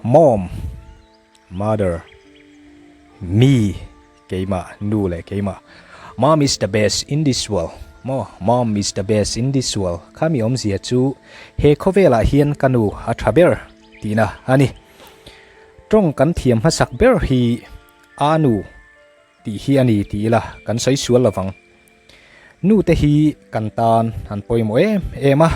Mom, mother, me, keimah, nu leh keimah. Mom is the best in this world. Maw, mom is the best in this world. Khami awmzia chu he khawvelah hian ka nu a tha ber tihna a ni. Tawng kan thiam hmasak ber hi a nu tih hi a ni ti ila kan sawi sual lovang. Nu te hi kan tan an pawimawh em em a,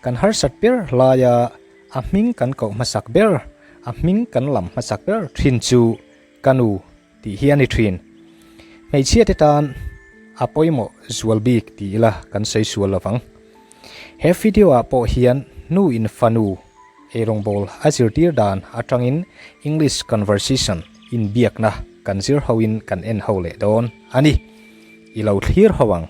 kan harsat ber laia a hming kan koh hmasak ber, a hming kan lam hmasak ber thin chu ka nu tih hi a ni thin. Hmeichhia te tan a pawimawh zual bik ti ila kan sawi sual lovang. He video ah pawh hian nu in fanu eirawngbawl a zirtir dan atangin English conversation inbiakna kan zir hoin kan en ho leh dawn a ni. I lo thlir ho ang.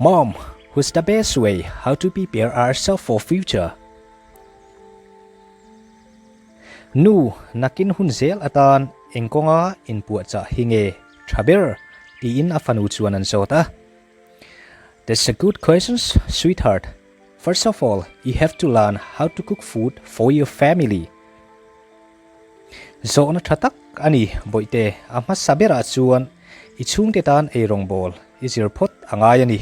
Mom, who's the best way how to prepare ourselves for future? Nu, nakin hun zel atan engkawnga inpuahchah hi nge tha ber? tiin a fanu chuan an zawt a. That's a good question, sweetheart. First of all, you have to learn how to cook food for your family. Zawhna tha tak a ni, Bawihte, a hmasa berah chuan i chhungte tan eirawngbawl i zir phawt a ngai a ni,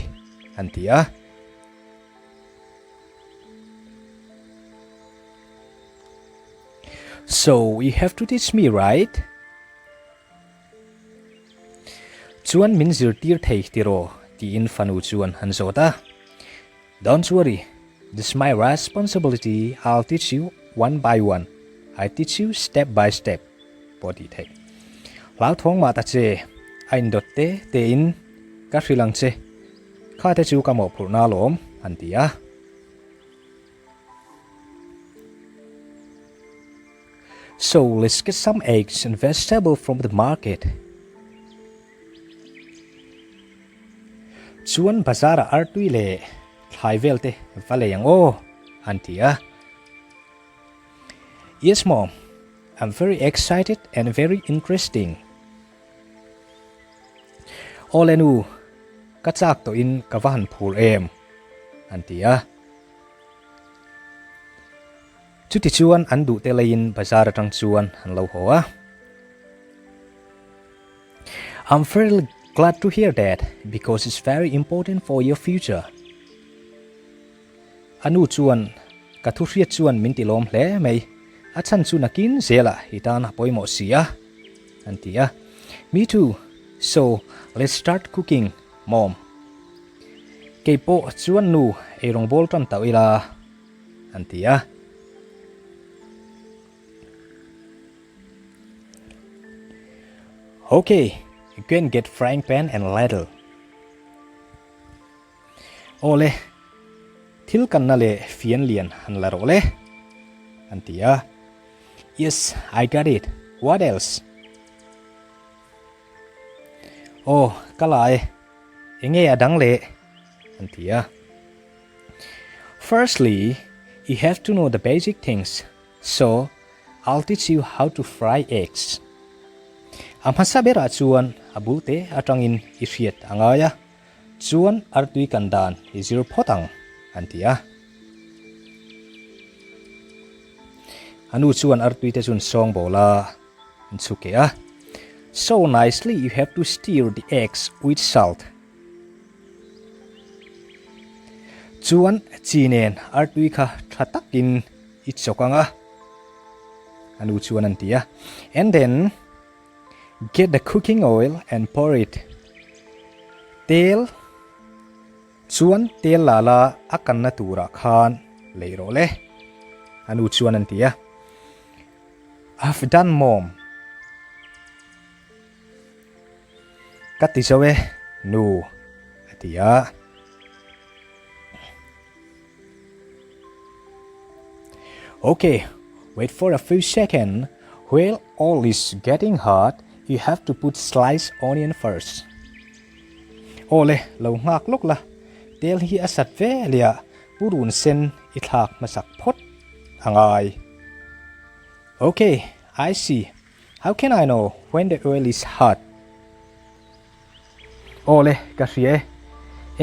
an ti a. So, you have to teach me, right? Chuan min zirtir thei tiraw? tiin fanu chuan an zawt a. Don't worry, this is my responsibility, I'll teach you one by one, I teach you step by step pawh a tih theih. Hlauthawng mah ta che, a indawt te tein ka hrilh ang che, kha te chu ka mawhphurhna alawm, an ti a. So let's get some eggs and vegetable from the market. Chuan bazar-ah artui leh thlai vel te va lei ang aw, an ti a. Yes mom, I'm very excited and very interesting. Aw le nu, ka chak tawhin ka va han phur em, an ti a. Chuti chuan an duhte leiin bazar atang chuan an lo haw a. I'm very glad to hear that because it's very important for your future. A nu chuan ka thu hriat chuan min ti lawm hle mai. A chhan chu nakin zelah i tan a pawimawh si a, an ti a. Me too. So, let's start cooking, mom. Kei pawh chuan nu eirawng bawl tan tauh ila, an ti a. Ok, go and get frying pan and ladle. Awle, thil kanna leh fian lian han la rawh le, an ti a. Yes, I got it. What else? Aw, ka la e. Enge a dang leh? An ti a. Firstly, you have to know the basic things. So, I'll teach you how to fry eggs. A hmasa berah chuan a bul te atangin i hriat a ngai a, chuan artui kan dan i zir phawt ang, an ti a. A nu chuan artui te chun sawng bawl a, an chhu keh a. So nicely you have to stir the eggs with salt. Chuan chi nen artui kha tha takin i chawk ang a, a nu chuan an ti a. And then get the cooking oil and pour it. Tel chuan tel la la a kanna turah khan lei rawh le, a nu chuan an ti a. I've done mom. Ka ti zo e, nu, a ti a. Ok, wait for a few second. While all is getting hot, you have to put sliced onion first. Awle, lo nghak lawk la. Tel hi a sat ve leh a, purun sen i thlak hmasak phawt a ngai. Ok, I see. How can I know when the oil is hot? Awle, ka hria e.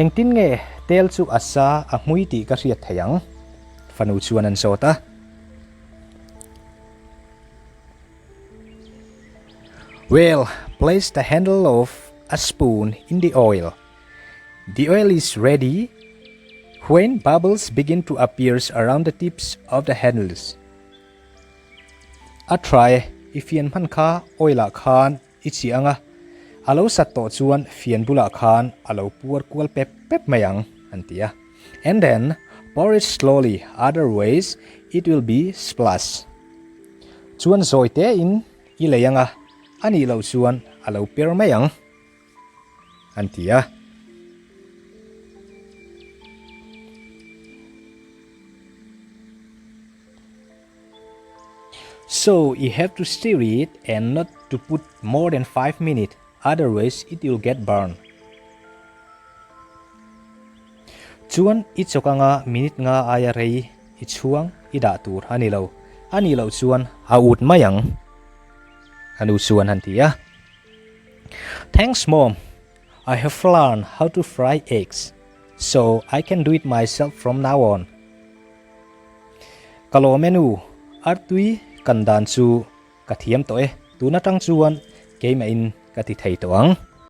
Engtin nge tel chu a sa a hmui tih ka hriat thei ang? Fanu chuan an zawt a. Well, place the handle of a spoon in the oil. The oil is ready when bubbles begin to appears around the tips of the handles. A tha e, i fian hman kha oil ah khan i chih ang a, a lo sat tawh chuan fian bulah khan a lo puar kual pep pep mai ang, an ti a. And then pour it slowly otherwise it will be splash. Chuan zawi te in i lei ang a, a nih loh chuan a lo per mai ang, an ti a. So you have to stir it and not to put more than 5 minutes otherwise it will get burn. Chuan i chawk anga minute nga aia rei i chhuang i dah tur a ni lo. A nih loh chuan a ut mai ang. A nu chuan han ti a. Thanks mom, I have learned how to fry eggs so I can do it myself from now on. Ka lawm e nu, artui kan dan chu ka thiam tawh e, tun atang chuan keimah in ka ti thei tawh ang.